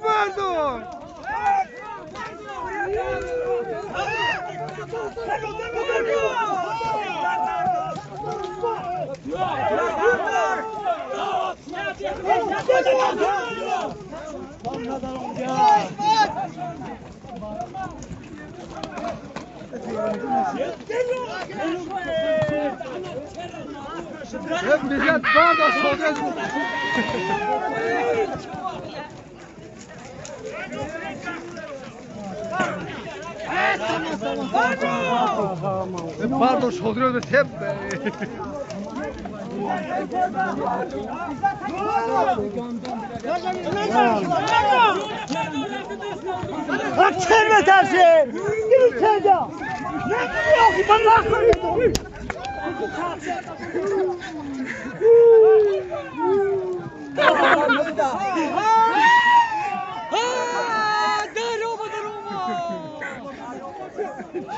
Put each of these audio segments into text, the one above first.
بردار. Millet barda sohbet. Pardon, sohbet hep. Bak çelme tersi. Gidin çelde. Ne gidiyor? Ben lakırıydım.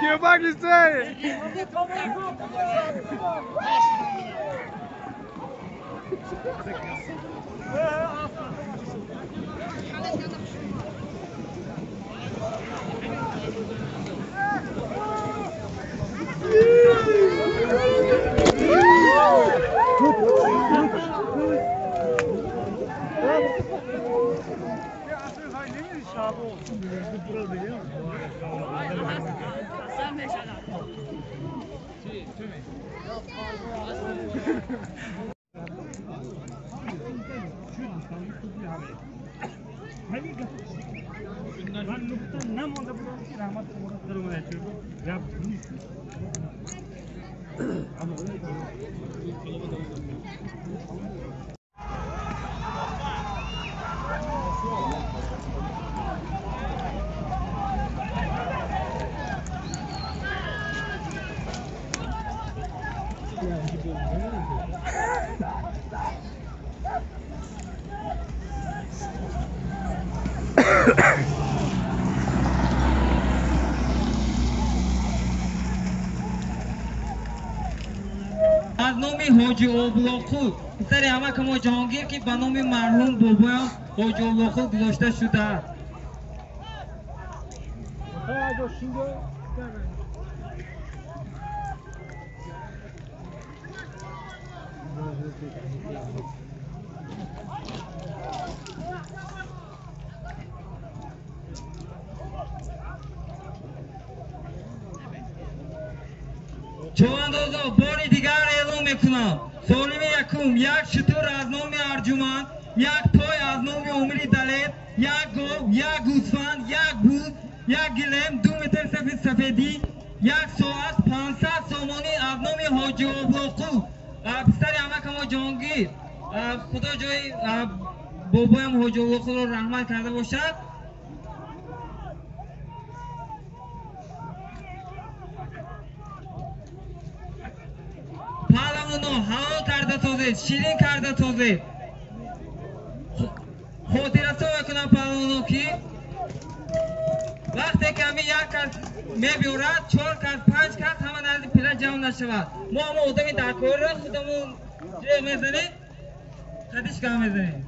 Чё баги сей? Аз номи Ҳоҷи Облоқул писари ҳамакамо Ҷаҳонгир, ки ба номи марҳум бобоям Ҳоҷи Облоқул гузошта шудааст. Чувандозо, бори дигар эълон мекунам. Солими якум як шутур аз номи Арҷуманд, як той аз номи Умри Далер, як гов, як гӯсфанд, як буз, як гилем, 2 метр сафед сафедӣ, як соат 500 сомонӣ аз номи Ҳоҷи Облоқул писари ҳамакамо Ҷаҳонгир. Худо ҷои бобоям Ҳоҷи Облоқулро раҳмат карда бошад. Паҳлавоно ҳалол карда созед, ширин карда созед. Хотирасо мекунам паҳлавоно, ки вақте ки ҳамин як кас мебиёрад, 4 кас, 5 кас ҳама назди пила ҷамъ нашавад. Мо ҳама одами даркорро худамон ҷе мезанем, қадиш гам мезанем.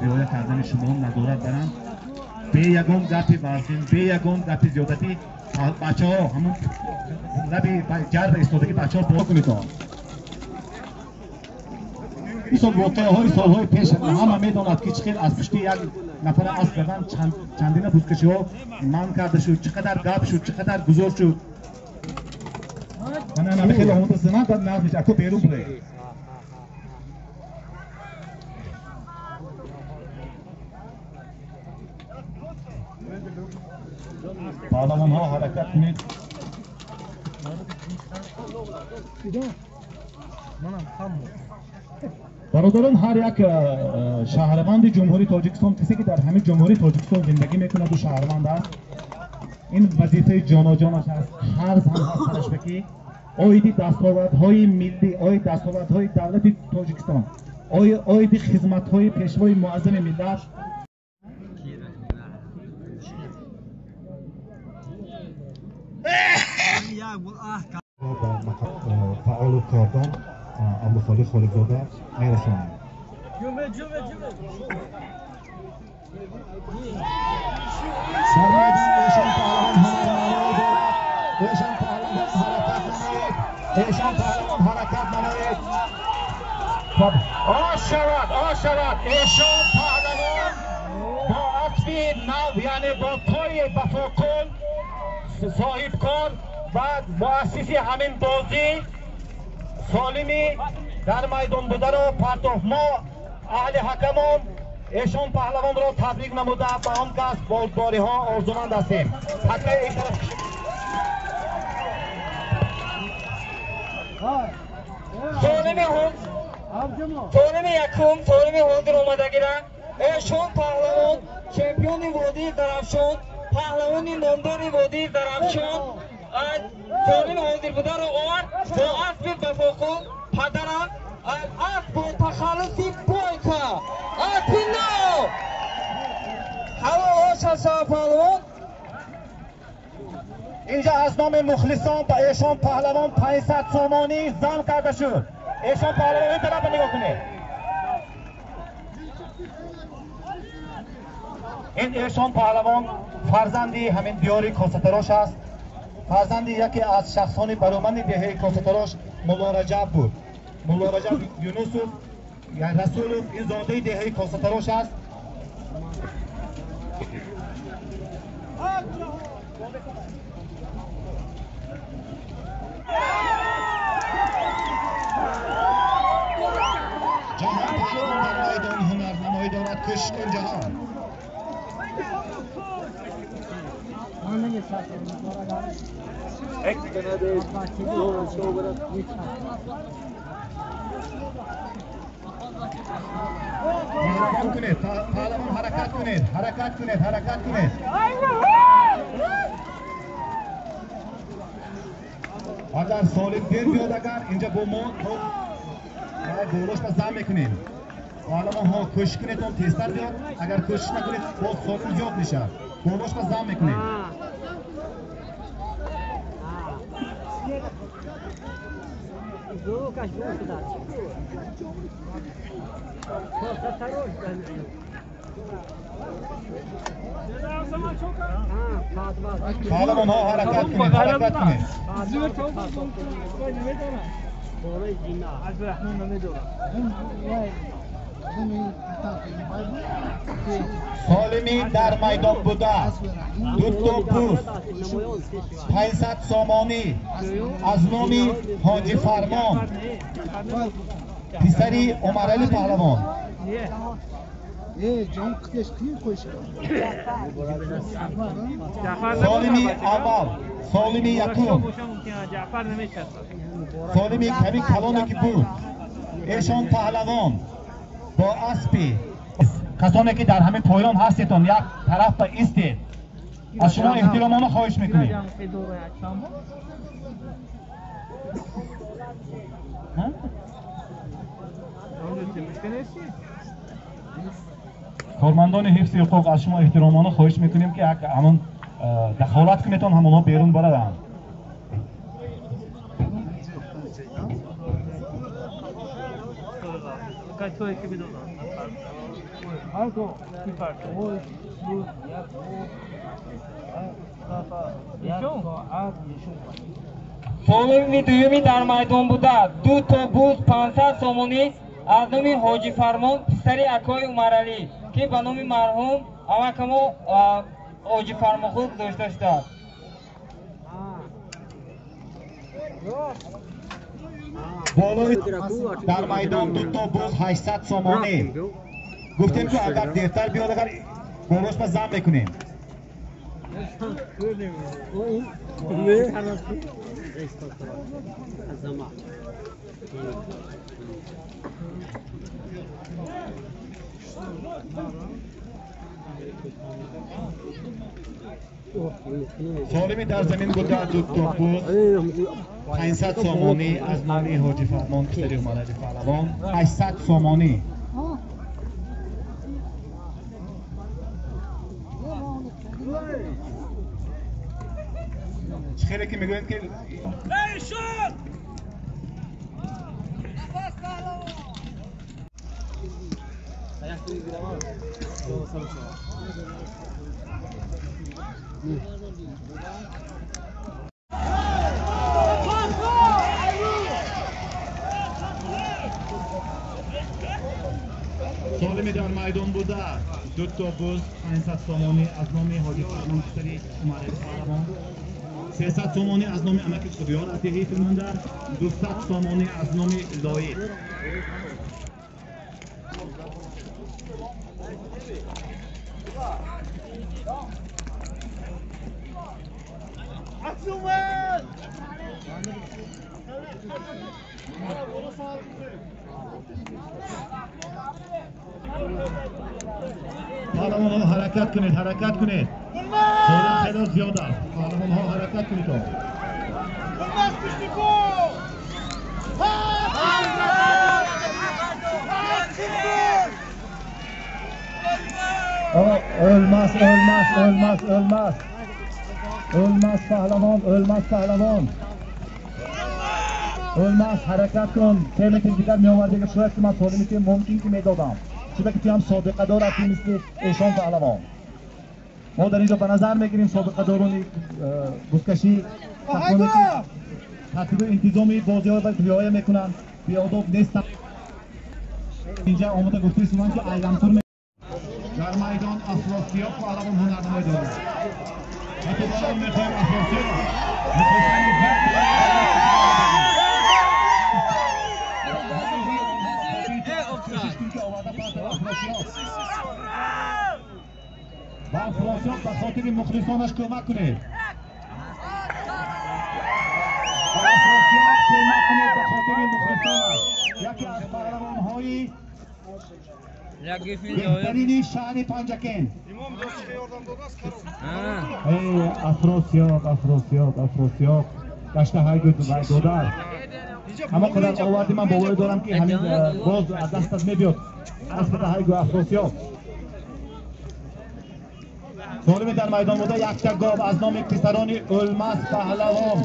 Риоя кардани шумо назорат барам. Бе ягон гапи вазин, бе ягон гапи зиёдатӣ бачаҳо ҳамун лаби ҷарра истодаги бачаҳо бо кунед. Ин воқеаҳои солҳои пеш ҳама медонад, ки чӣ хел аз пушти як нафар асп задан чандина бузкашиҳо манъ карда шуд, чӣ қадар гап шуд, чӣ қадар гузор шуд. Мана ана хеле омода занад, баъд нағз мешавад. Ако берун буред. Паҳлавонҳо ҳаракат кунед. Бародарон, ҳар як шаҳрванди Ҷумҳурии Тоҷикистон, касе ки дар ҳамин Ҷумҳурии Тоҷикистон зиндагӣ мекунаду шаҳрванд аст, ин вазифаи ҷоноҷонаш аст, қарз ҳам ҳаст сараш, ки Оиди дастовардҳои миллӣ, оиди дастовардҳои давлати Тоҷикистон, оиди хизматҳои пешвои муаззами миллат. Фаъолу кордон Абдухолиқ Холиқзода мерасонем. Дар майдон эшон паҳлавон ҳунарнамоӣ дорад. Эшон паҳлавон ҳаракат намоед. Эшон паҳлавон ҳаракат намоед. Ош шавад, ош шавад. Эшон паҳлавон бо асби нав, яъне бо пои бафоқул, соҳибкор ва муассиси ҳамин бозӣ солими дар майдон бударо партофт. Мо аҳли ҳакамон эшон паҳлавонро табрик намуда ба он кас болдориҳо орзуманд ҳастем. Ҳакаи ин тараф Солими якум, солими ҳозир омадагира эшон паҳлавон чемпиони водии Зарафшон, паҳлавони номдори водии Зарафшон солими ҳозир бударо овард бо асби бафоқул падарам, асб бо тахаллуси Бойка, асби нав. Ҳаво ошаша паҳлавон. Инҷа аз номи мухлисон ба эшон паҳлавон 500 сомонӣ зам карда шуд. Эшон паҳлавон ин тарафа нигоҳ кунед. Ин эшон паҳлавон фарзанди ҳамин диёри Косатарош аст. Фарзанди яке аз шахсони бароманди деҳаи Косатарош Мулло Раҷаб буд. Мулло Раҷаб Юнусов Расулов ин зодаи деҳаи Косатарош аст. Ҷаҳон паҳлавон дар майдон ҳунарнамоӣ дорад. Кӯшиш кун ҷаҳон. Меҳрубон кунед, паҳлавон ҳаракат кунед, ҳаракат кунед, ҳаракат кунед. Агар солим дер биёд, агар инҷа бо мо то болош ба зам мекунем. Паҳлавонҳо кӯшиш кунед, он тезтар биёд. Агар кӯшиш накунед, боз солим зиёд мешавад. Болош ба зам мекунем. Паҳлавонҳо ҳаракат кунед, ҳаракат кунед. Солими дар майдон буда дуто буз 500 сомонӣ аз номи Ҳоҷи Фармон, писари Умарали паҳлавон. Солими аввал, солими якум, солими ками калоне ки буд эшон паҳлавон бо аспи. Касоне ки дар ҳамин поён ҳастедон, як тараф ба истед. Аз шумо эҳтиромона хоҳиш мекунем. Кормандони ҳифзи ҳуқуқ, аз шумо эҳтиромона хоҳиш мекунем ки ҳамон дахолат кунедон, ҳамонҳо берун бараванд. Солими дуюми дар майдон буда ду то буз 500 сомонӣ аз номи Ҳоҷи Фармон, писари акои Умаралӣ, ки ба номи марҳум амакамо Ҳоҷи Фармонхул гузошта шудааст. Болои дар майдон ду то буз 800 сомонӣ. Гуфтем ки агар дертар биёд, агар болош ба зам мекунем. Солими дар замин буда ду то буз. 500 сомонӣ аз номи Ҳоҷи Фармон писари Умарали паҳлавон. 800 сомонӣ. Хеле ки мегӯянд ки солими дар майдон буда дуто буз 500 сомонӣ аз номи Ҳоҷи Фармон писари Умарали паҳлавон, 300 сомонӣ аз номи амаки Худиёр аз деҳаи Филмандар, 200 сомонӣ аз номи Лоиқ. Паҳлавонҳо ҳаракат кунед, ҳаракат кунед. Сола хело зиёд аст. Паҳлавонҳо ҳаракат кунед. O'lmas, o'lmas, o'lmas, o'lmas. O'lmas паҳлавон, o'lmas паҳлавон. O'lmas, ҳаракат кун. 3 метр дигар меовардига шояд ки ман солими ки мумкин ки медодам. Чунки ту ҳам собиқадор ҳастӣ мисли эшон паҳлавон. Мо дар инҷо ба назар мегирем собиқадорони бузкашӣ, тартибу интизоми бозиҳоро риоя мекунанд, беодоб нестанд. Инҷа омода гуфтаистанд ки айламтур дар майдон Афросиёб паҳлавон ҳунарнамоӣ дорад. Ҳатто барон мехоҳем Афросиёб ба Афросиёб ба хотири мухлисонаш кӯмак кунед. Ба Афросиёб кӯмак кунед ба хотири мухлисонаш. Яке аз паҳлавонҳои беҳтарини шаҳри Панҷакент. Афросиёб, Афросиёб, Афросиёб гашта ҳайгу додар. Ҳама қадар оварди ман боварӣ дорам ки ҳамин боз аз дастат мебиёд. Аспата ҳайгу Афросиёб. Солими дар майдон буда якта гов аз номи писарони O'лмас паҳлавон.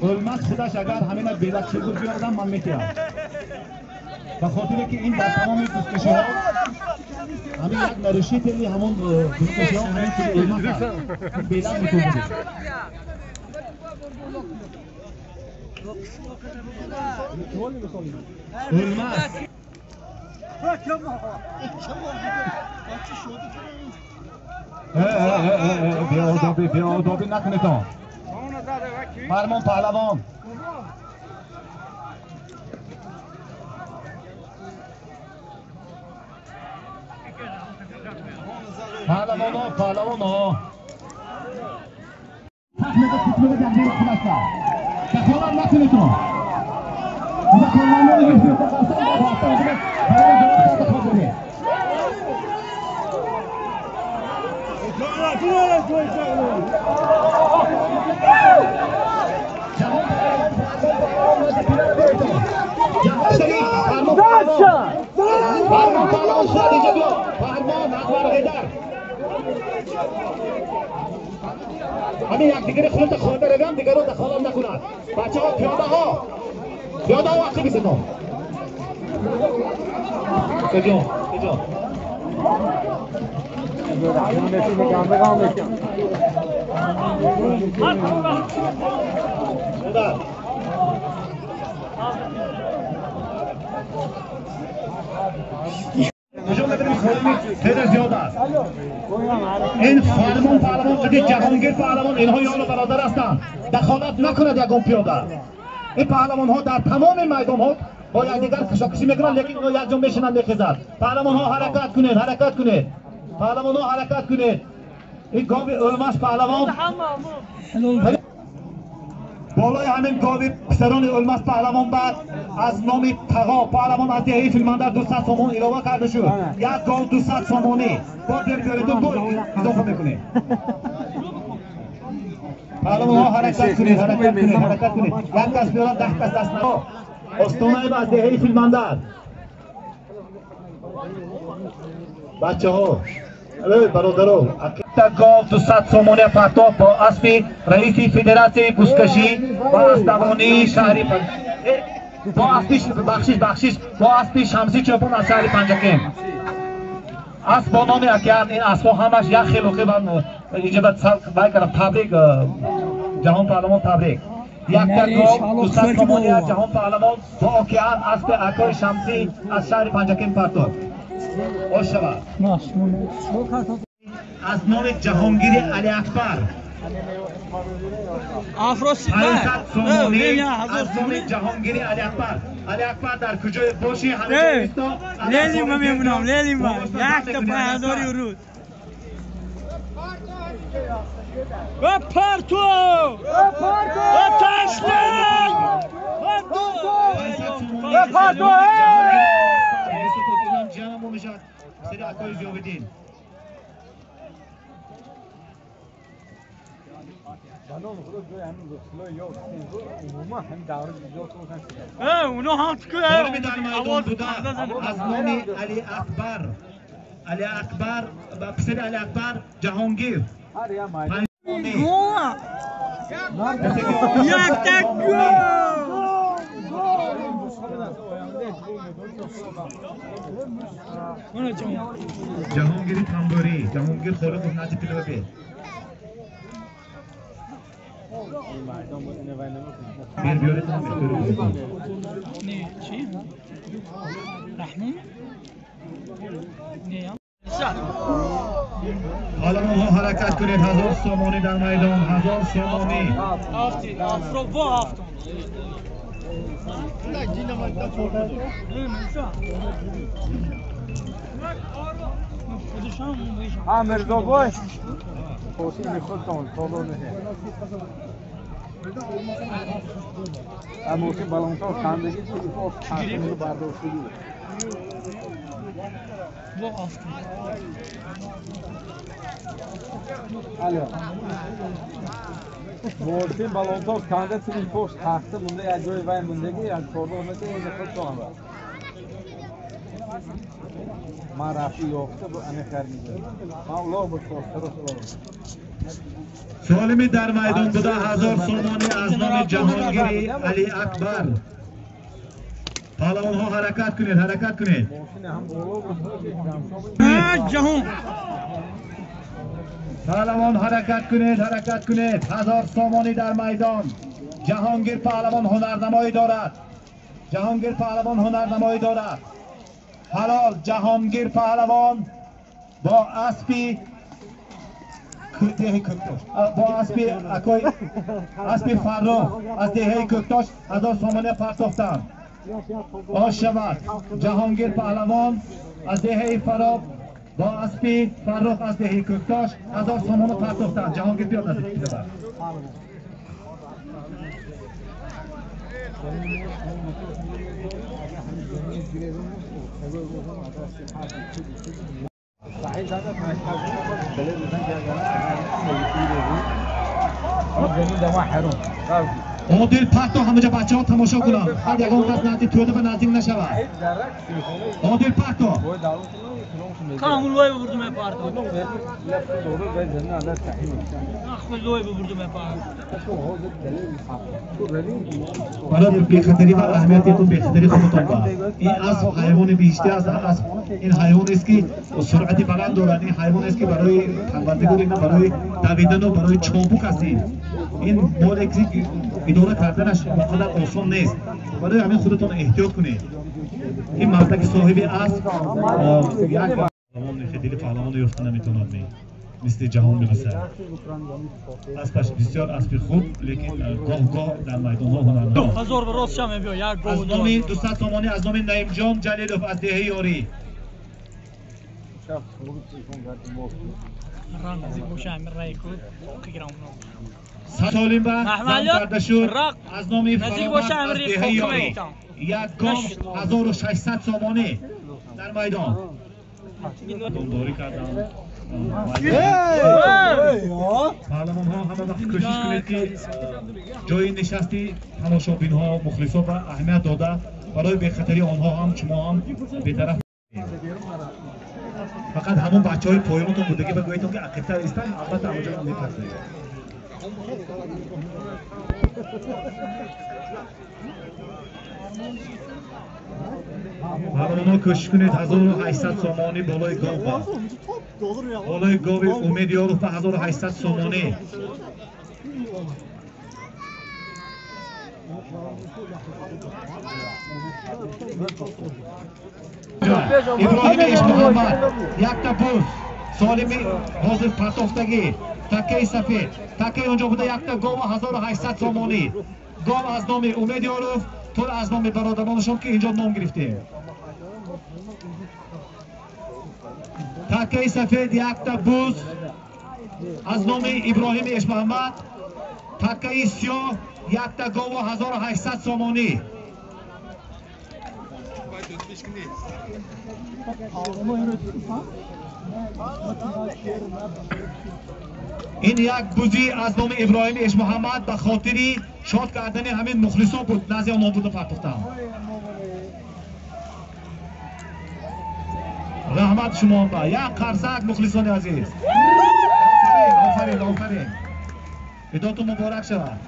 O'лмас худаш агар ҳамина белакши буд биёрдам ман метиҳам. Ба хотире ки ин дар тамоми бузкашиҳо ҳамин як нарушители ҳамон бузкашиҳо ҳамин чизи O'лмас аст. Белак метобуд. O'лмас. Беодобӣ, беодобӣ накунедон. Фармон паҳлавон. Паҳлавоно, паҳлавоно. Тахмеда кутмеда дар зери худашта. Дахолат накунедон. ҳамин якдигари худро хонда равам, дигарро дахолат накунад. Бачаҳо, пиёдаҳо, пиёдаҳо вақти бисетон. Куҷо? Куҷо? Куҷо мебинем солими хеле зиёд аст. Ин Фармон паҳлавон қади Ҷаҳонгир паҳлавон, инҳо ёну бародар ҳастанд. Дахолат накунад ягон пиёда. Ин паҳлавонҳо дар тамоми майдонҳо бо якдигар кашокашӣ мекунанд, лекин инҳо якҷо мешинанд, мехезанд. Паҳлавонҳо ҳаракат кунед, ҳаракат кунед. Паҳлавонҳо ҳаракат кунед. Ин гови O'лмас паҳлавон болои ҳамин гови писарони O'лмас паҳлавон баъд аз номи Тағо паҳлавон аз деҳаи Филмандар 200 сомон илова карда шуд. Як гов 200 сомонӣ. Бо дер биёред, бо илофа мекунем. Паҳлавонҳо ҳаракат кунед, ҳаракат кунед, ҳаракат кунед. Як кас биёрад, 10 кас даст на. Остонаев аз деҳаи Филмандар. Бачаҳо, бародаро, гов 200 сомония партофт бо аспи раиси федератсияи бузкашӣ ва аспдавонии шаҳри бо аспи бахшиш бахшиш бо аспи Шамси Чопон аз шаҳри Панҷакент. Асп бо номи Океан. Ин аспҳо ҳамаш як хел инҷа вай кардам. Табрик, Ҷаҳон Паҳлавон, табрик. Якта гов 200 сомония Ҷаҳон Паҳлавон бо Океан аспи акои Шамсӣ аз шаҳри Панҷакент партофт. Ош шавад. Аз номи Ҷаҳонгири Алиакбар 500 сомонӣ аз номи Ҷаҳонгири Алиакбар. Алиакбар дар куҷое бошӣ, ҳамаҷо. Лелим ма мемунам, лелим ма. Якта 5000 рӯз. Ва парту! Ва ташлик! Ва парту! Сари акои Зиёвиддин. Солими дар майдон буда аз номи Алиакбар, Алиакбар, писари Алиакбар Ҷаҳонгир. Якта гол! Ҷаҳонгири Тамбурӣ, Ҷаҳонгир Холиқов назди пилоби. Bir بیارید من نه چی؟ رحمون؟ نه. پهلوان‌ها حرکت کنید. 1000 سامانی در میدان، 1000 سامانی. مرزا باش. اموسی بالانتور خندگی تو برداشتگی. Alo. Мошин балонтор канда тили пош тахта мунда як ҷои вай мундагӣ як чордоғ мета ин худ соҳаба. Ман рафти ёфта бу ане хар мизад. Ман улоғ бу чорсаро улоғ. Солими дар майдон буда 1000 сомонӣ аз номи Ҷаҳонгири Алиакбар. Паҳлавонҳо ҳаракат кунед, ҳаракат кунед. Ҷаҳон. Паҳлавон ҳаракат кунед, ҳаракат кунед. 1000 сомонӣ дар майдон. Ҷаҳонгир паҳлавон ҳунарнамоӣ дорад. Ҷаҳонгир паҳлавон ҳунарнамоӣ дорад. Ҳалол Ҷаҳонгир паҳлавон бо аспи деҳаи Кӯктош, бо аспи акои аспи Фаррух аз деҳаи Кӯктош 1000 сомонӣ партофтанд. Ош шавад. Ҷаҳонгир паҳлавон аз деҳаи Фароб бо аспи Фаррух аз деҳаи Кӯктош 1000 сомонӣ партофтанд. Ҷаҳонгир биёд наздик бибар. Одил парто, ҳамаҷа бачаҳо тамошо кунанд. Ҳар ягон кас назди тӯда ба наздик нашавад. Одил парто. Камул лой бибурдум парто. Лой бибурдум парто. Барои бехатарӣ ва аҳамияти ту бехатарӣ худатон ба. Ин асп ҳайвони биҳиштӣ аст. Асп ин ҳайвон аст ки суръати баланд дорад. Ин ҳайвон аст ки барои парвардигор ина барои давидану барои чобук аст. Ин моле ки идора карданаш он қадар осон нест. Барои ҳамин худатон эҳтиёт кунед. Ин мардаки соҳиби асп як паҳлавон дили паҳлавонро ёфта наметавонад мисли ҷаҳон бирасад. Аспаш бисёр аспи хуб, лекин гоҳ-гоҳ дар майдонҳо ҳунарманд. 1000 рост шам мебиё як гов. Аз номи 200 сомонӣ аз номи Наимҷон Ҷалилов аз деҳаи Ёрӣ. Солим ба зам карда шуд аз номи Фаромард аз деҳаи Ёрӣ. Як гов 1600 сомонӣ дар майдон. Домдорӣ кардам. Паҳлавонҳо ҳама вақт кӯшиш кунед, ки ҷои нишасти тамошобинҳо, мухлисо ба аҳамият дода, барои бехатарии онҳо ҳам шумо ҳам бетараф. Фақат ҳамон бачаҳои поёнтон будагӣ ба гӯятон, ки ақибтар истанд, албатта ҳамонҷо мепартоед. Паҳлавонҳо, кӯшиш кунед, 1800 сомонӣ болои гов, болои гови Умед Ёров ба 1800 сомонӣ. Иброҳими Ишмуҳаммад, якта буз, солими ҳозир партофтагӣ, такаи сафед, такаи онҷо буда, якта гова 1800 сомонӣ. Гов аз номи Умед Ёров, тур аз номи бародаронашон, ки инҷо ном гирифтем. Такаи сафед, якта буз аз номи Иброҳими Ишмуҳаммад, такаи сиёҳ, якта гову 1800 сомонӣ. Ин як бузӣ аз номи Иброҳими Ишмуҳаммад ба хотири шод кардани ҳамин мухлисон буд, назди онҳо буда партохтам. Раҳмат шумо ба як қарсак, мухлисони азиз. Офарин, офарин, офарин, идотун муборак шавад.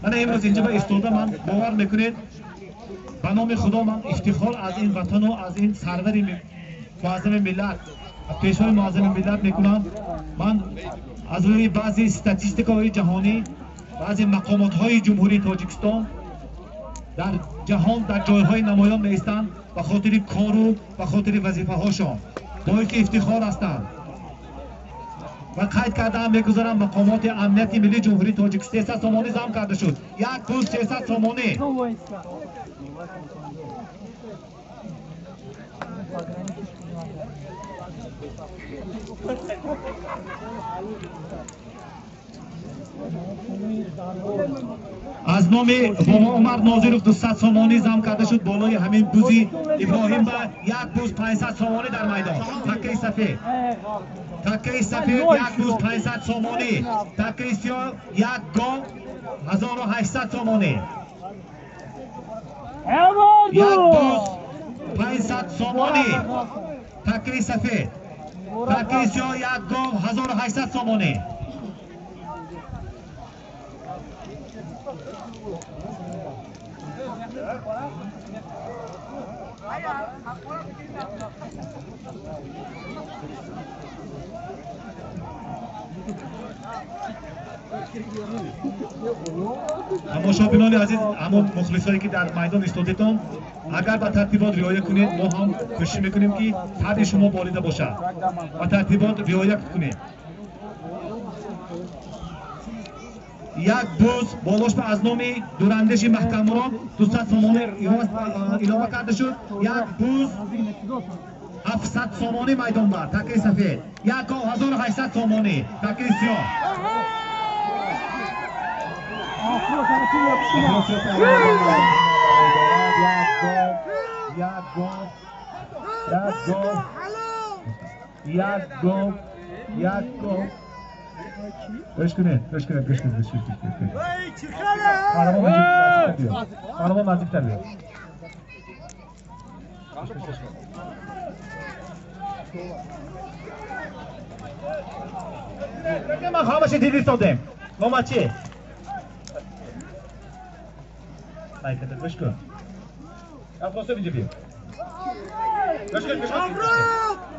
Мана имрӯз инҷа ба истода ман, бовар мекунед, ба номи Худо, ман ифтихор аз ин ватану аз ин сарвари муаззами миллат, пешвои муаззами миллат мекунам. Ман аз рӯи баъзе статистикаҳои ҷаҳонӣ, баъзе мақомотҳои Ҷумҳурии Тоҷикистон дар ҷаҳон дар ҷойҳои намоён меистанд, ба хотири кору ба хотири вазифаҳошон боиси ифтихор ҳастанд. Ва қайд кардаам мегузарам, мақомоти амнияти миллии Ҷумҳурии Тоҷикистон 300 сомонӣ зам карда шуд, як буз 300 сомонӣ. Аз номи бобо Умар Нозиров 200 сомонӣ зам карда шуд болои ҳамин бузи Иброҳим ба як буз 500 сомонӣ дар майдон. Таккаи сафед, таккаи сафед, як буз 500 сомонӣ, таккаи сиёҳ, як гов 1800 сомонӣ, як буз 500 сомонӣ, таккаи сафед, таккаи сиёҳ, як гов 1800 сомонӣ. Тамошобинони азиз, ҳамон мухлисое, ки дар майдон истодетон, агар ба тартибот риоя кунед, мо ҳам кӯшиш мекунем, ки табъи шумо болида бошад. Ба тартибот риоя кунед. Як буз болош аз номи дурандеши Маҳкаммурод 200 сомонӣ илова карда шуд, як буз 700 сомонӣ майдон бар, такаи сафед, як гов 1800 сомонӣ, такаи сиёҳ. Як гов, як гов, як гов, як гов, як гов. Гӯш кунед, гӯш кунед, гӯш кунед, гӯш кунед. Паҳлавон, наздиктар биё, паҳлавон, наздиктар биё. Ман ҳамаша диди истодем. Номат чи? Майката гӯш кун. Афросиёб, инҷа биё. Гӯш кун, гӯш кун.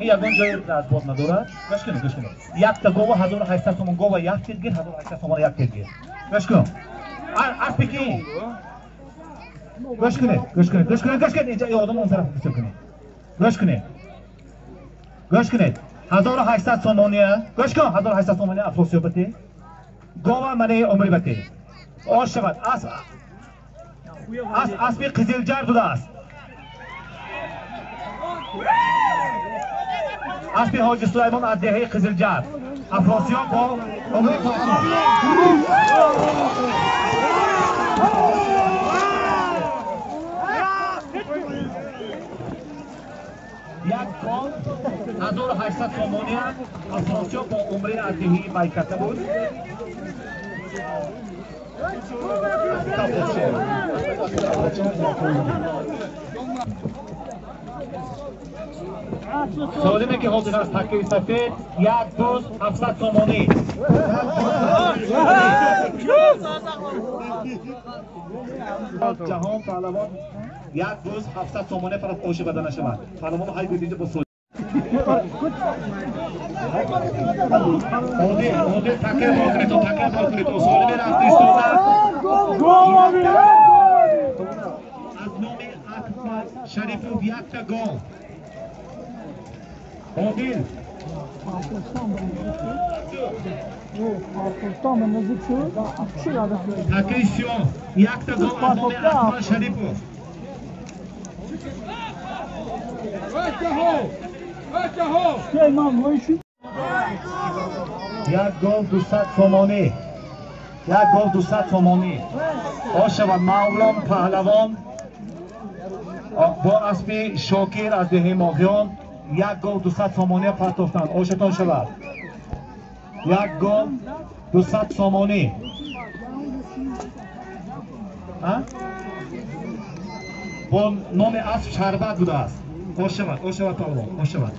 Ин ягон ҷои разбор надорад. Гӯш кунед, гӯш кунед. Якта гова 1800 сомон, гова як тез гир, 1800 сомон як тез гир. Гӯш кун. Аспи ки? Гӯш кунед, гӯш кунед, гӯш кунед, гӯш кунед. Инҷа одам он тараф бисёр кунед. Гӯш кунед. Гӯш кунед. 1800 сомония. Гӯш кун, 1800 сомония Афросиёбати. Гова манаи умрибати. Ош шавад. Асп аспи Қизилҷар будааст. Аспи Ҳоҷи Сулаймон аз деҳаи Қизилҷар. Афросиёб бо умри. Як гов 1800 сомонӣ Афросиёб бо умри аз деҳии Майката буд. Солиме ки ҳозир аст такаи сафед як буз 700 сомонӣ. Ҷаҳон паҳлавон як буз 700 сомонӣ фарқ оши бада нашавад. Паҳлавон ҳай гӯдиҷа бо сол. Одил такаи бор кунед, такаи бор кунед. Солиме рафта истода. Аз номи Акбар Шарифов якта гов. Одил. Такаи сиёҳ якта гов аз номи Акбар Шарифов. Як гов 200 сомонӣ. Як гов 200 сомонӣ. Ошавад Мавлон паҳлавон бо аспи Шокир аз деҳаи Моғиён як гов 200 сомонӣ партофтанд. Ошатон шавад. Як гов 200 сомонӣ. Бо номи асп Шарбат будааст. Ошавад, ошавад паҳлавон, ошавад.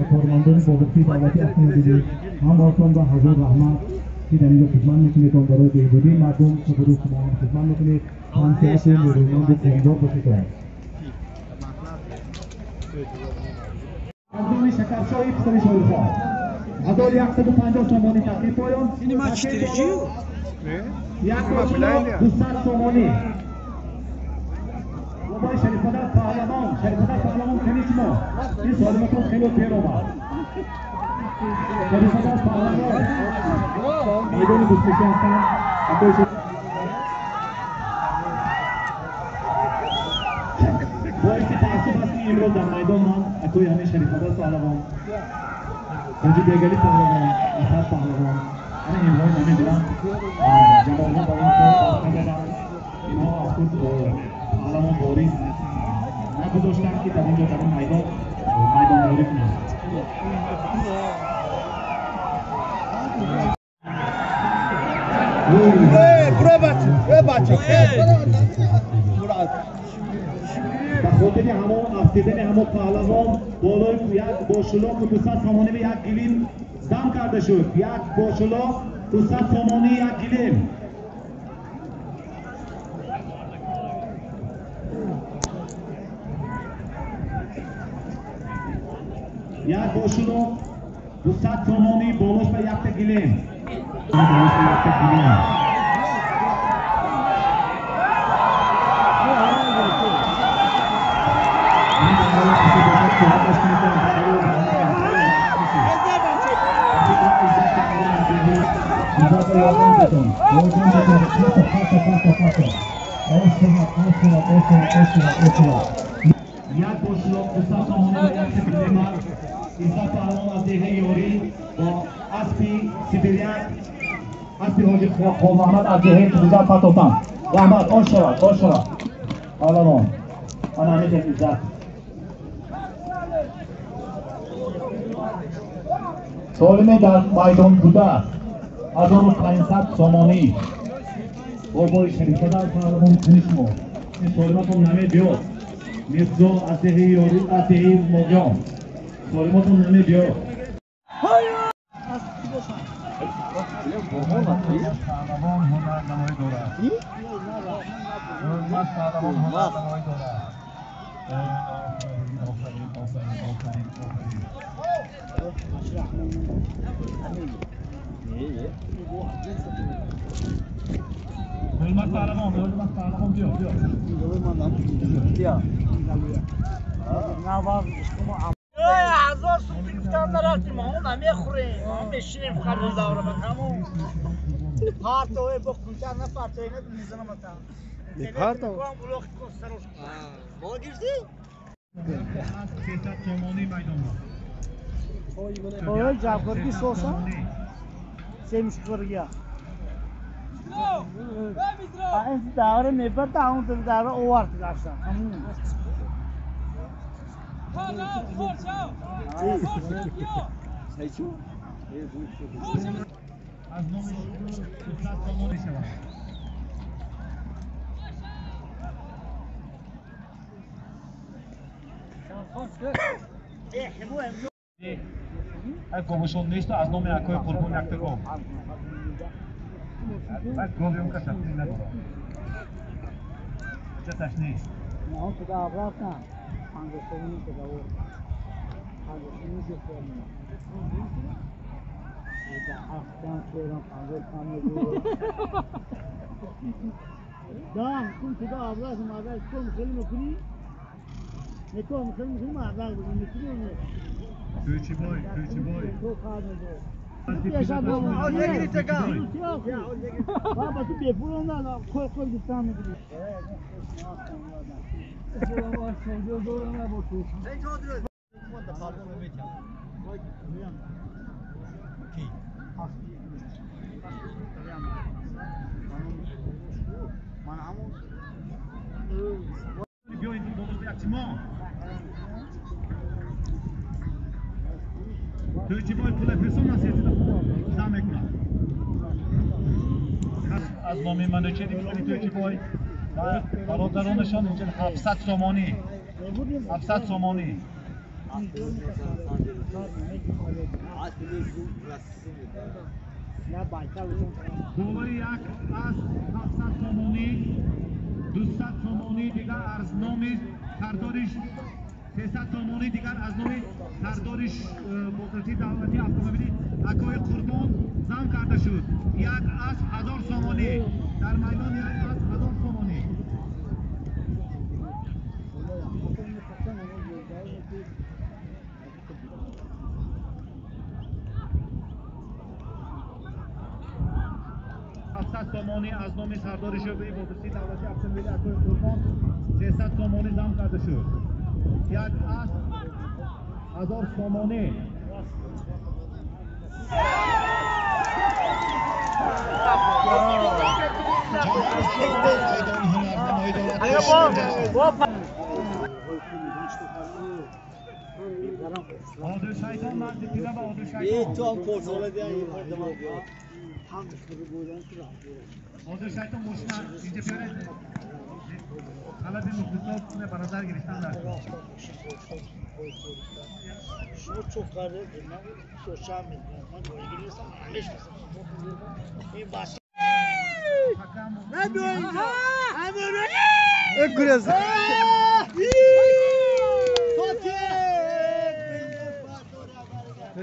Кормандони бобурсии давлати автомобилӣ ҳамроҳтон ба ҳазор раҳмат ки дар инҷо хидмат мекунед, барои беҳбудии мардум шукру шумо ҳам хидмат мекунед. Ҳамсиҳату нерӯманду комёб бошед. Аз номи Шакаршоҳи писари Шоирхон 1150 сомонӣ такаи поён. Як 200 сомонӣ. Бобои Шарифзода паҳлавон, Шарифзода паҳлавон кани шумо? Ин солиматон хеле пер омад. Шарифзода паҳлавон майдони гӯштикӣ ҳастанд. Боиси таассуф аст ки имрӯз дар майдон ман акои ҳамин Шарифзода паҳлавон, Ҳоҷи Бегалӣ паҳлавон, Асад паҳлавон ана имрӯз намедонам ҷавонҳо ба ин кор даст надоданд. Инҳо аз худ паҳлавон ворис нагузоштанд ки дар инҷо дар ин майдон майдонворӣ кунанд. Ба хотири ҳамон афтидани ҳамон паҳлавон болои як бошулоқу 200 сомонӣ ба як гилим дам карда шуд. Як бошулоқ 200 сомонӣ як гилим. Як бошулоқ 200 сомонӣ болош ба якта гилим. Болош ба якта гилим. Як бошулоқ 200 сомонӣ ба якта гилим. Иззат паҳлавон аз деҳаи Ёрӣ бо аспи Сибиряк, аспи ҳоҷи Холмаҳмад аз деҳаи Тузар партофтанд. Раҳмат, ош шавад, ош шавад паҳлавон. Ана ҳамин Иззат. Солиме дар майдон буда 1500 сомонӣ. Бобои Шарифзода паҳлавон кани шумо? Ин солиматон намебиёд. Мирзо аз деҳаи Ёрӣ, аз деҳаи Моғиён. Солиматон намебиёд. Паҳлавон ҳунарнамоӣ дорад. Паҳлавон ҳунарнамоӣ дорад. Офарин, офарин, офарин, офарин. Ҳурмат паҳлавон, ҳурмат паҳлавон биё, биё. Ҳазор сум гуфтан нарафтем, мо намехӯрем, мо мешинем фақат давра ба тамом. Партове бо кунча на партове на мизанам ата. Партов? Мо гирифтӣ? 300 сомонӣ майдон. Ой, ҷавҳарги соса. Семишқиргия. این دوره میبرد همون دوره اوورد داشتن همون. از نام 200 سومانی شود. Говушон нест, аз номи акои Қурбон якта гов. Баъд гови он кас афтӣ надорад. Ҳуҷҷаташ нест. Он туда обратно. 50 сомонӣ туда овард. 50 сомонӣ гирифтем. Да, кун туда обратно, магар кун хеле мекунӣ? Неком хеле мекунӣ, магар мекунӣ. Тӯчи бой, тӯчи бой. Баба ту бепул онда қол қол гуфтан мекунӣ. Тӯчи бой пула фирсон аст, зам мекунад. Аз номи Манучери писари Тӯчи бой ва бародаронашон инҷа 700 сомонӣ. 700 сомонӣ. Болои як аз 700 сомонӣ, 200 сомонӣ дигар аз номи сардори 300 сомонӣ дигар аз номи сардори бозрасии давлатии автомобили акои Қурбон зам карда шуд. Як аз 1000 сомонӣ дар майдон, як аз 1000 сомонӣ. 700 сомонӣ аз номи сардори шӯъбаи бозрасии давлатии автомобили акои Қурбон 300 сомонӣ зам карда шуд. Як аз 1000 сомонӣ. Одил шайтон марди пира ва одил шайтон. Одил шайтон мошина инҷа биёред. Талаби мухлисот ба назар гирифтан дар. Шумо чӯқ кардед, ман сошам мекунам. Ман гирифтам, намешнасам. Ин баш. На биё инҷо. Э гурез.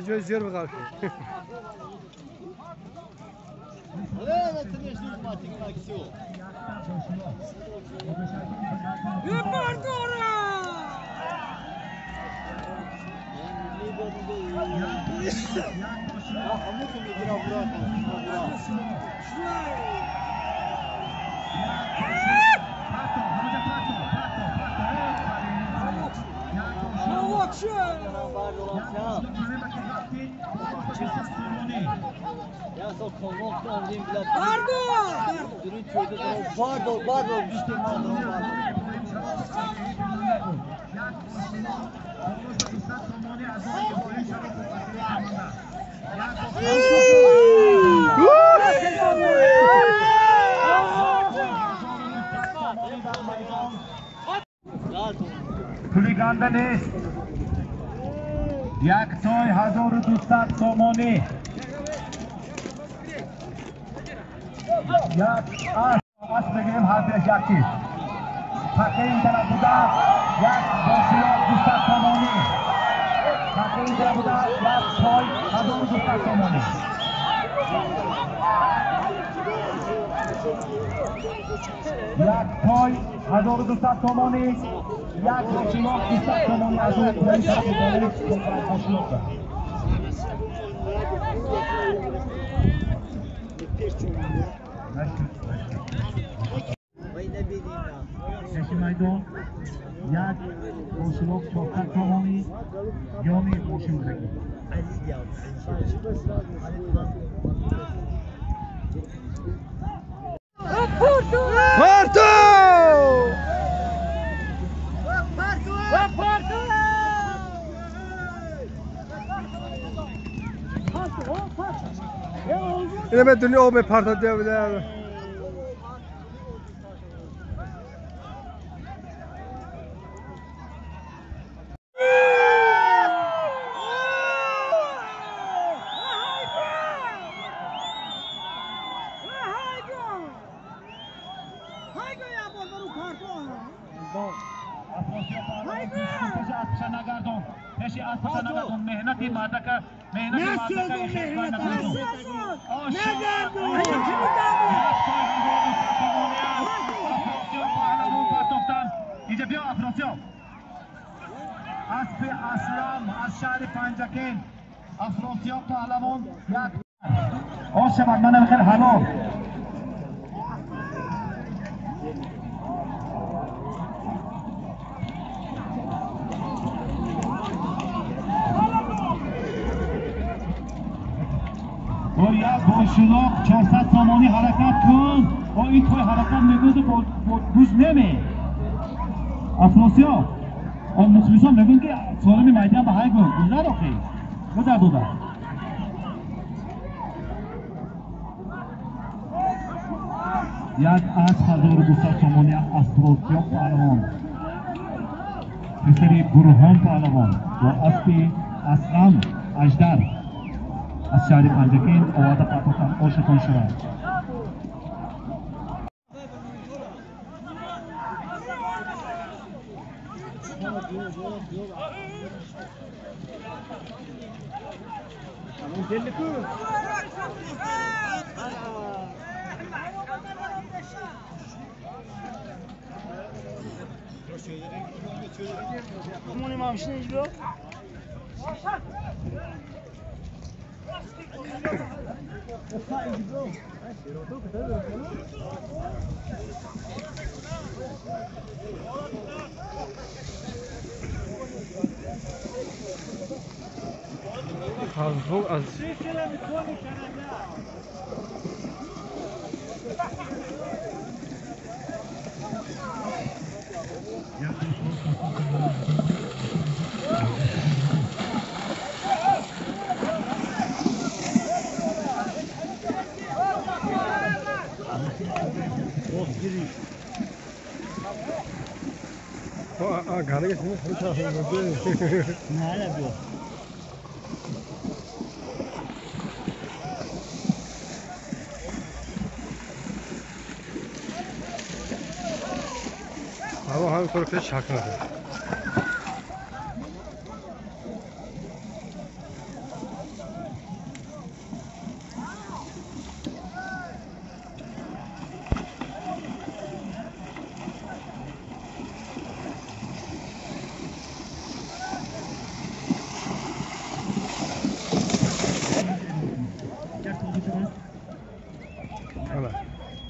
Ҷои зер бигар. Пули ганда нест. Як той 1200 сомонӣ. Як ас бигирем, ҳар дуяш як чиз. Пакаи ин тараф буда як бошиёк 200 сомонӣ. Пакаи ин тараф буда як той 1200 сомонӣ. Як той 1200 сомонӣ, як бошиёк 200 сомонӣ аз он бошиёк. Пеши майдон як бошилоқ 400 сомонӣ ёни мошин будагӣ. اینه به دنیا آب پرتا ده. Шулоқ 400 сомонӣ ҳаракат кун, бо ин той ҳаракат мегӯзу гӯш неме. Афросиёб, он мухлисон мегӯянд ки солими майдан ба ҳай гӯ, гузар охи. Гузар дода. Як аз 1200 сомонӣ Афросиёб паҳлавон. Писари Бурҳон паҳлавон бо аспи Аслан Аждар аз шаҳри Панҷакент оварда партофтан ошиқон шуданд. از همینطور که شک نداره.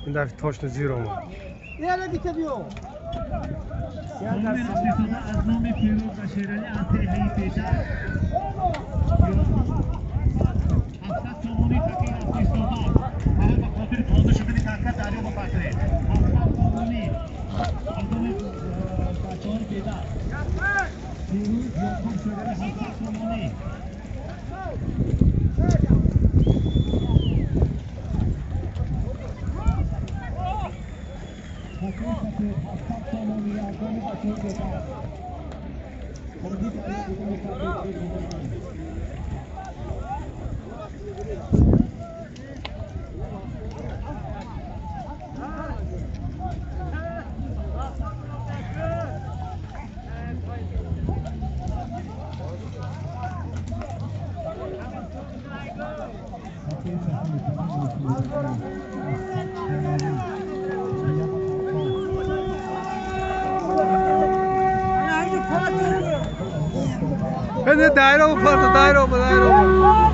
این دفعه تاشت زیر آمد. از نام پیروز و شیرعلی از تیهی پیشتر 700 سومونی تکین از پیشتازان برای به خاطر تازه شدن تکه دریا بپرتره 700 سومونی از نام بچه های پیشتر پیروز یعقوب شیرعلی 700 سومونی دایره و فرد دایره و دایره و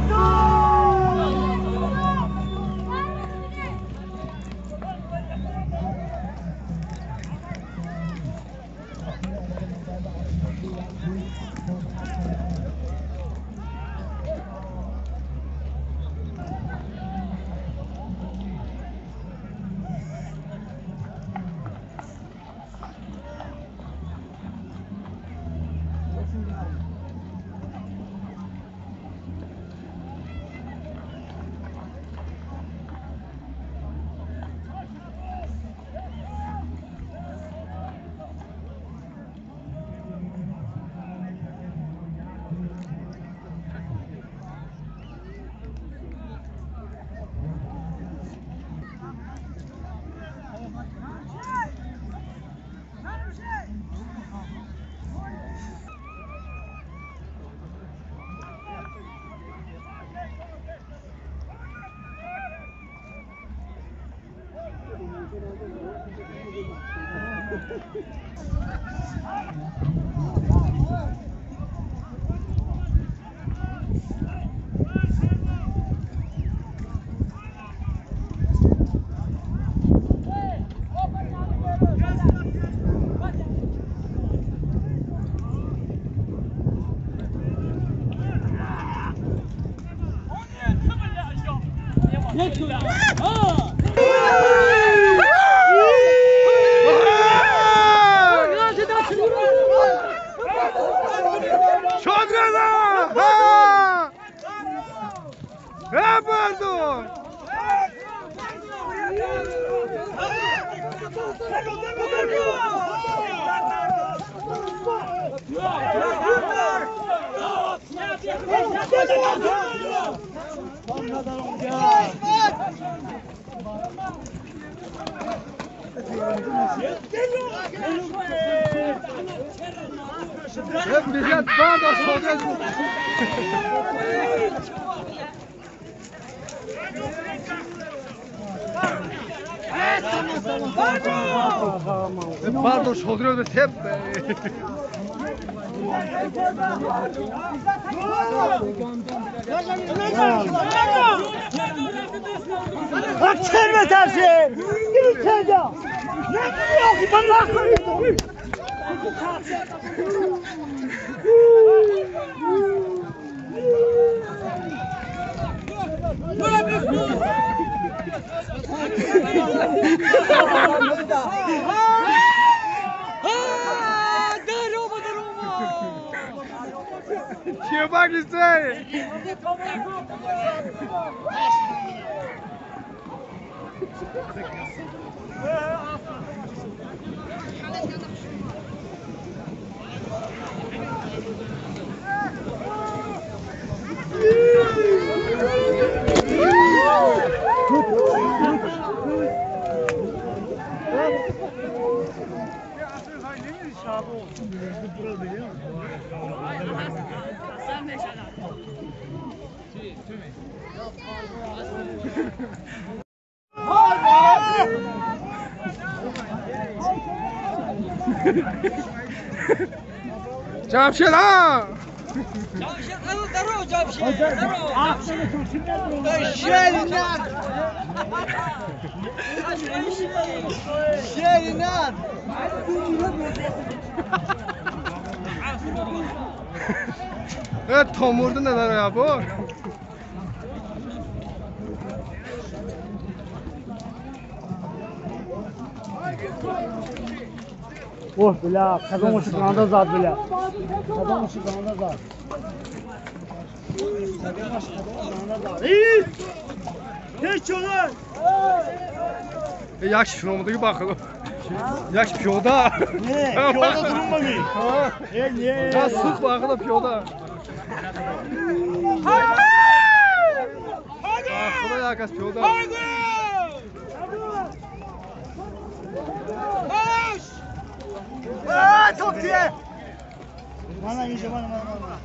Pardon, şolduruyorduk hep. Bak çelme tersi. Gidin çelde. Ne gidiyor? Ben bakıyorum. Чебак лицей! Джамшид, а! Джамшид, здорово, Джамшид! Здорово! Шеринат! Шеринат! Tomurdu neler ya bu? Oh bile, kazan ışıklarında zat bile. Kazan ışıklarında zat. Kazan ışıklarında zat. Geç ulan! Yaş şunu bakalım. Yaş piyoda. Ne? Piyoda durma mı? Ne? Ya sık bakalım piyoda. Hadi! Hadi! Yakas piyoda. Hadi! Top diye. Bana iyice bana bana bana.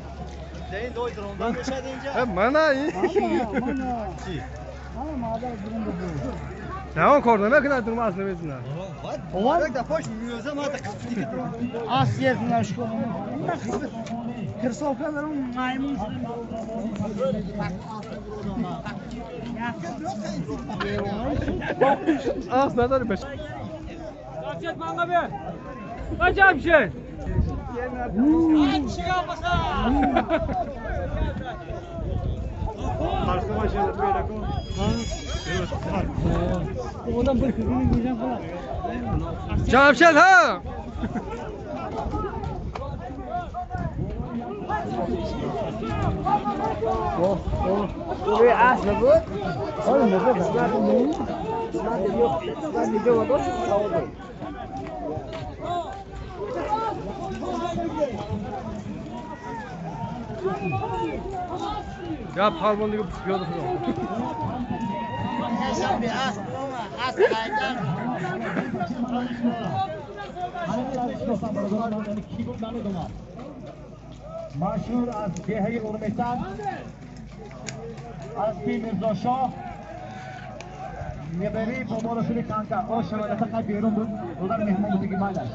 Deyin doydur ondan geçer deyince. He bana iyi. Bana. Bana madem durumda bu. Tamam korna ne kadar durmaz ne bizden. Var da poş müze ma da kısmı. As yerine şu konu. Kırsavkalarım maymun. Az ne der beş. Jamşid bana ver. Kaç Jamşid? Jamşid ha. Ya pardon diyor piyoda falan. مشهور از دهه ارمستان از بی میرزا شاه نبری بابا رسول کانکا او شوال تا بیرون بود اودر مهمان بود که مالش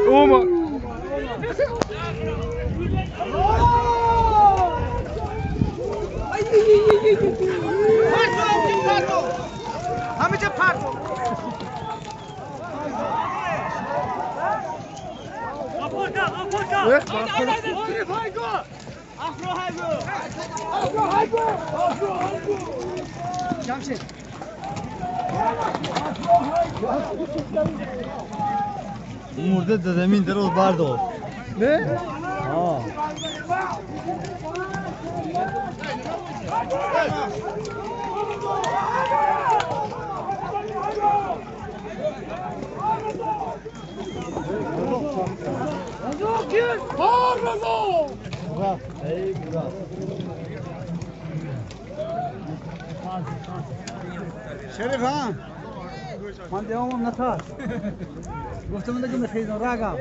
اوما همه جا پرتو مرده زمین دروز بردار. نه؟ آه. شریف ها من دیوم نتاس گفتم دیگه میخیزم راگم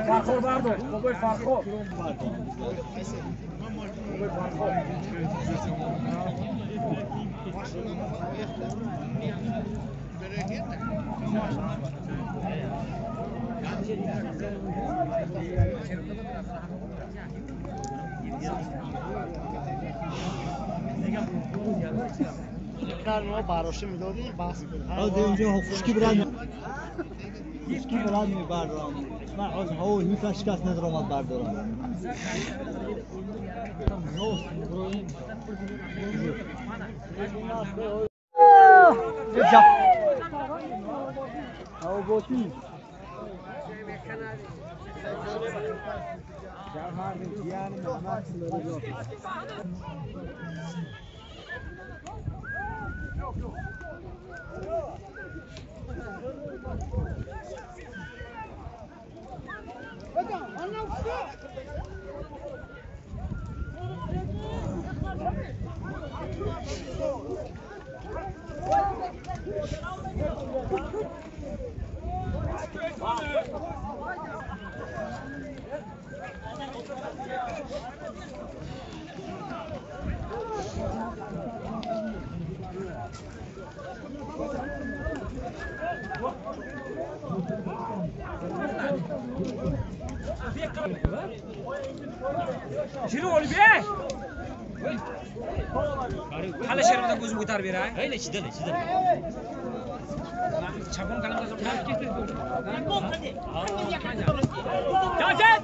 فرخور بردار بابای فرخور بابای فرخور باروشی میدادی بس از اینجا خشکی برند خشکی برند میبردارم من از هوا هیچ کس ندارم بردارم Hali shermada ko'zim ko'tarib beray. Hayli chidal, chidal. Chapon kalamda Jamshid!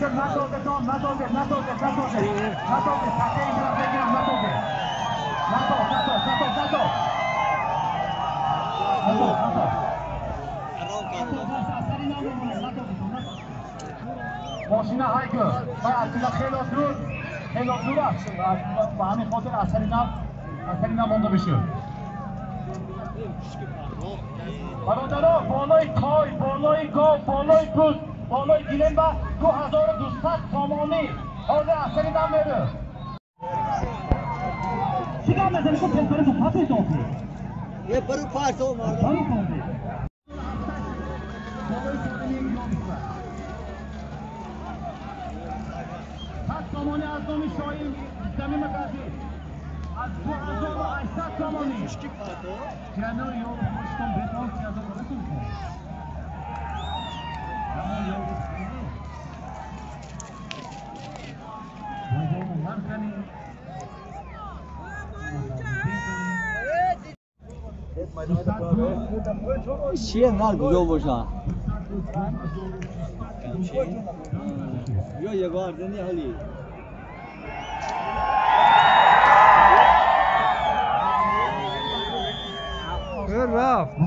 شد نتازه نتازه نتازه نتازه نتازه تکه این طرف بگیرم نتازه نتاز نتاز نتاز نتاز نتاز نتاز ماشین هایگو و از خیلی دور خیلی دور است و همین خاطر اثری نمانده بشه. برادرها بالای کای بالای گاو بالای گوز بالای گیلن و 2200 سامانی حاضر اثری نمیره. چی کار میزنی تو پسر تو پاتی تو یه برو پارتو مردم سامانی از نام شاهین زمین مقدسی از 2800 سامانی کنار یارو خوشتون بتان سیازه برسون کن چیه نه گویا باشه یا یه گاردنی حالی رفت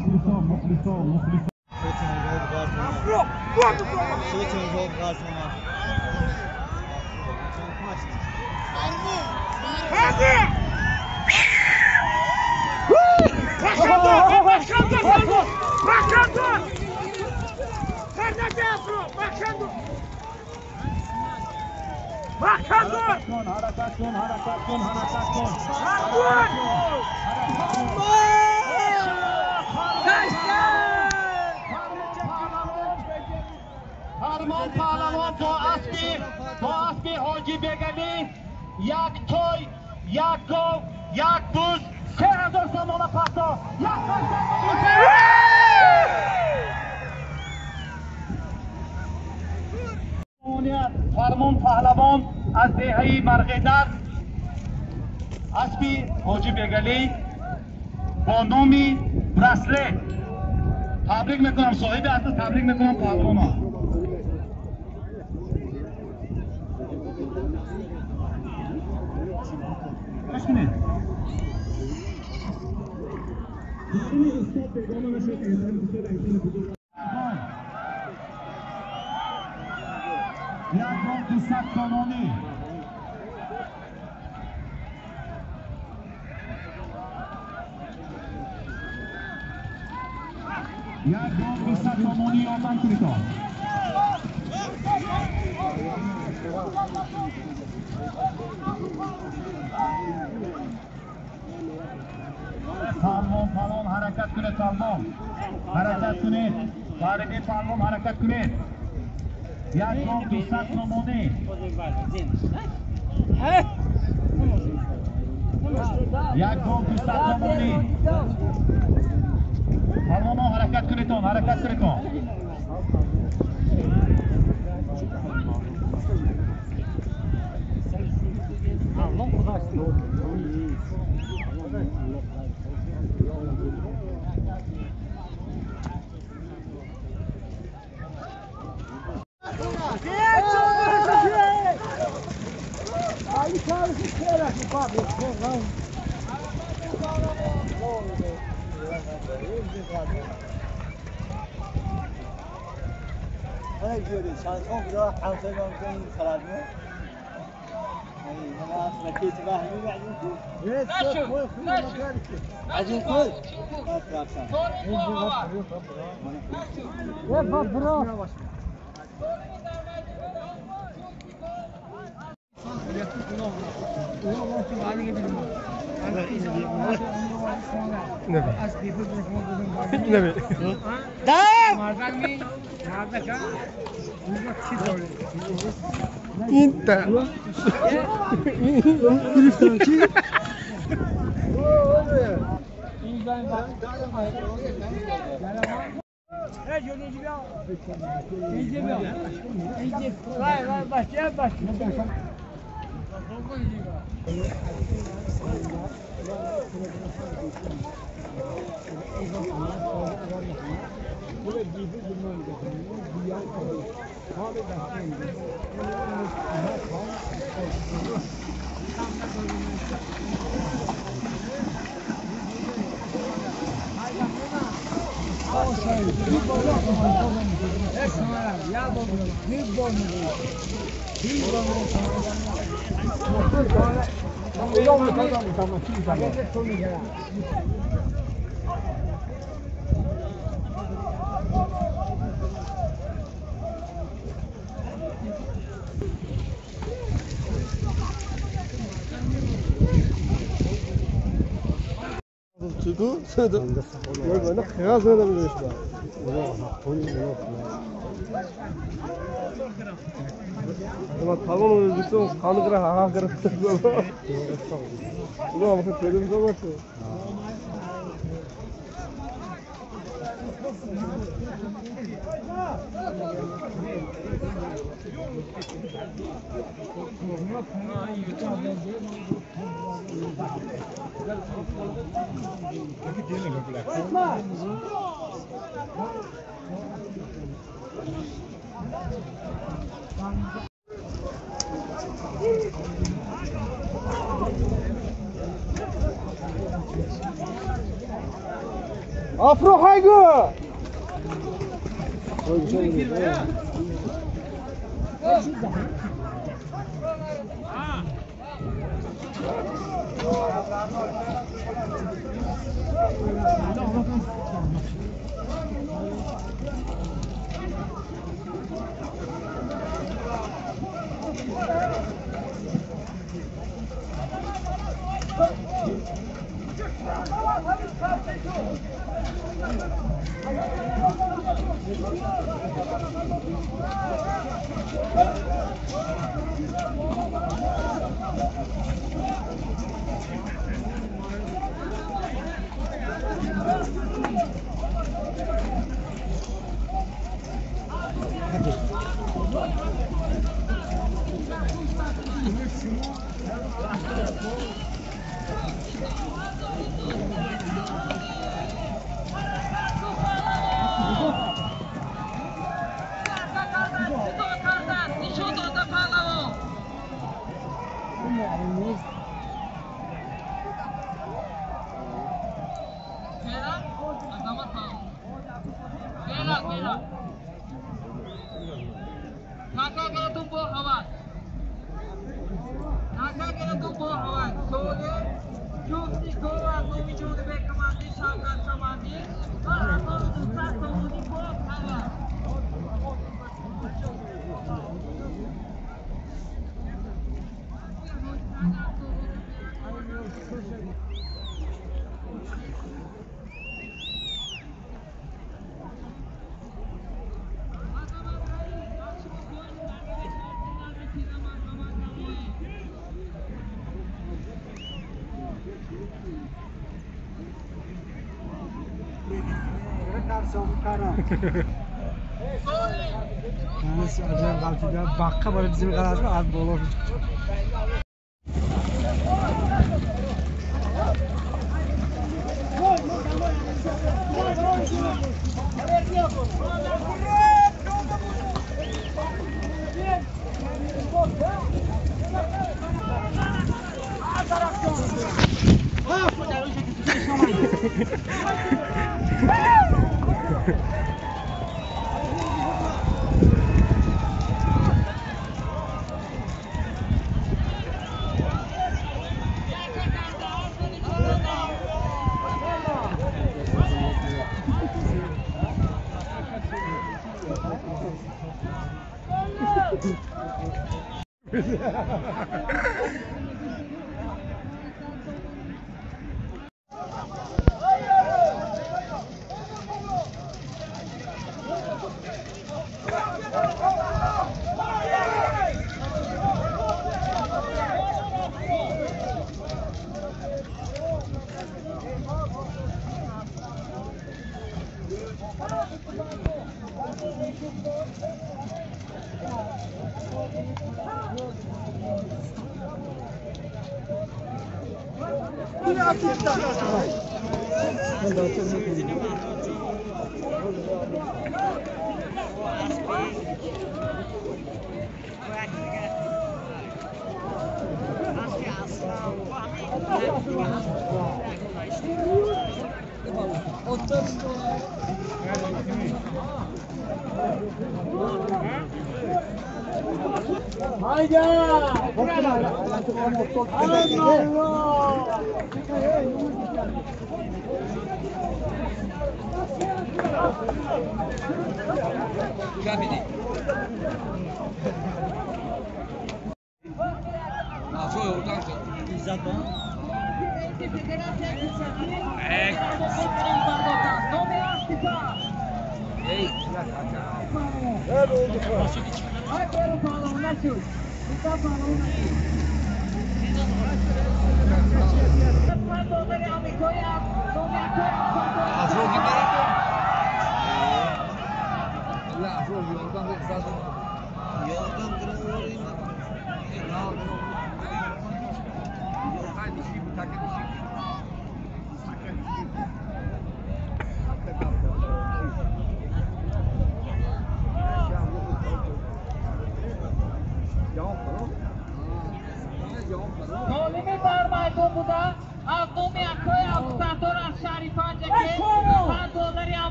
حرکت کن حرکت کن حرکت کن فرمان پهلوان با اسبی حاجی بگلی یک توی یک گاو یک بز 3000 سامانه پرتا یک فرمان پهلوان از دهه‌ی مرغیدر اسبی حاجی بگلی با نام براسلت تبریک میکنم صاحب اسب تبریک میکنم پهلوان. یک گام 200 سامانی یک گام 200 سامانی یادم کنید. پهلوان پهلوان حرکت کنید پهلوان حرکت کنید وارد پهلوان حرکت کنید. یک گام 200 سامانی یک گام 200 سامانی پهلوان حرکت کنید حرکت کنید. Afro haygu!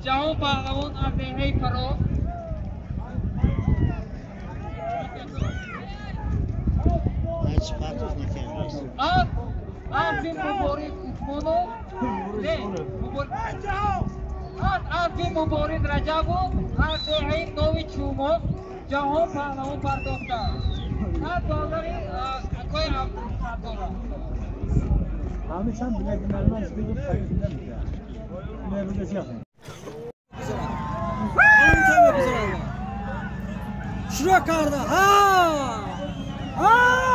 Ҷаҳон паҳлавон аз деҳаи Фаро аз Муборик Усмонов, аз Муборик Раҷабов аз деҳаи Нови Чумоқ ҷаҳон паҳлавон пардохтанд. $100 акои Абдусатторов. شروع کرده ها ها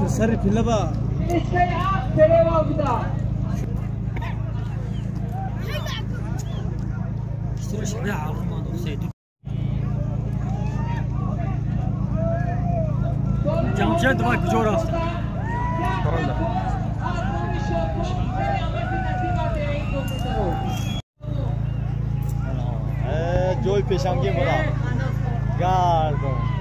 سر پلبا جمشید وای کجا رفت؟ جوی پیشنگی برا گردم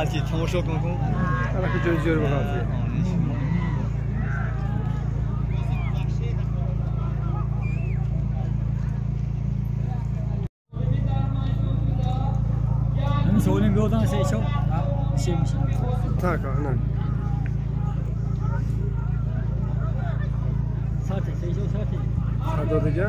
بغالتی تماشا کن کن. الکی جوی جوی بغالتی. همین سوالیم بیادم سه چهار. سه میشه. تا که نه. ساعت سه چهار ساعت. ساعت دیگه.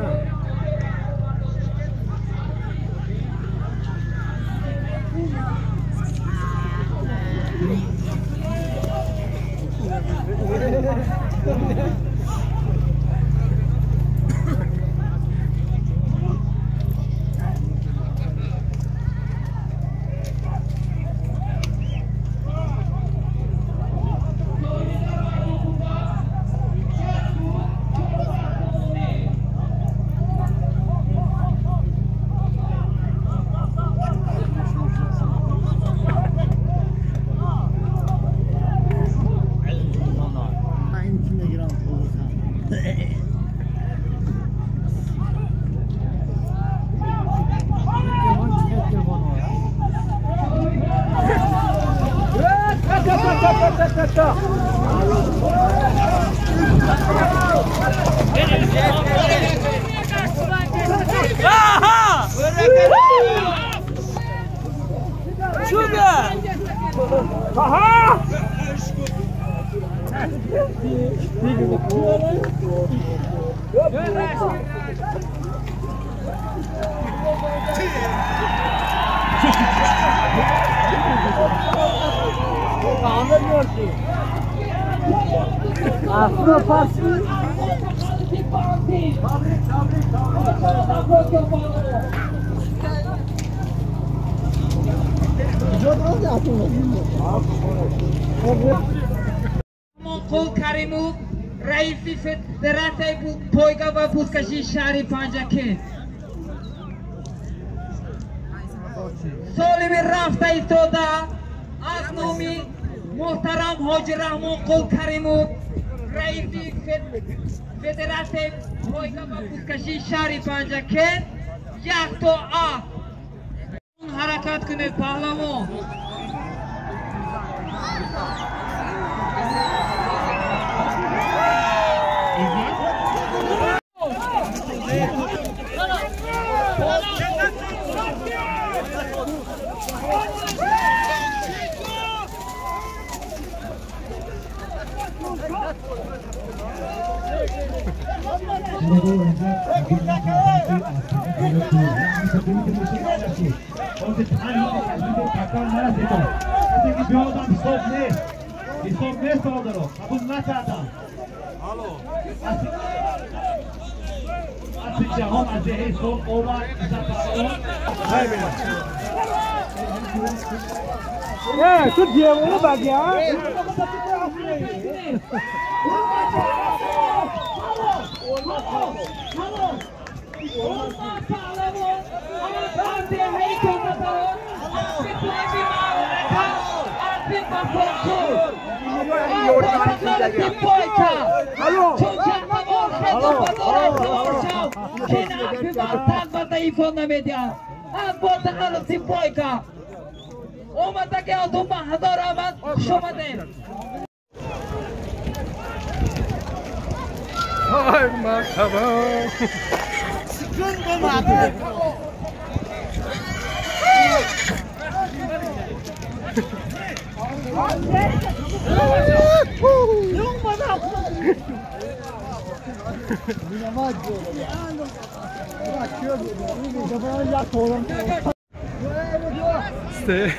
Қул Каримов, раиси федератсияи пойга ва бузкашии шаҳри Панҷакент. Солими рафта истода аз номи муҳтарам Ҳоҷи Раҳмонқул Каримов, раиси федератсияи пойга ва бузкашии шаҳри Панҷакент, як то асп. Ҳаракат кунед паҳлавон. تو دیوونه بگی ها؟ Ay merhaba. Stay.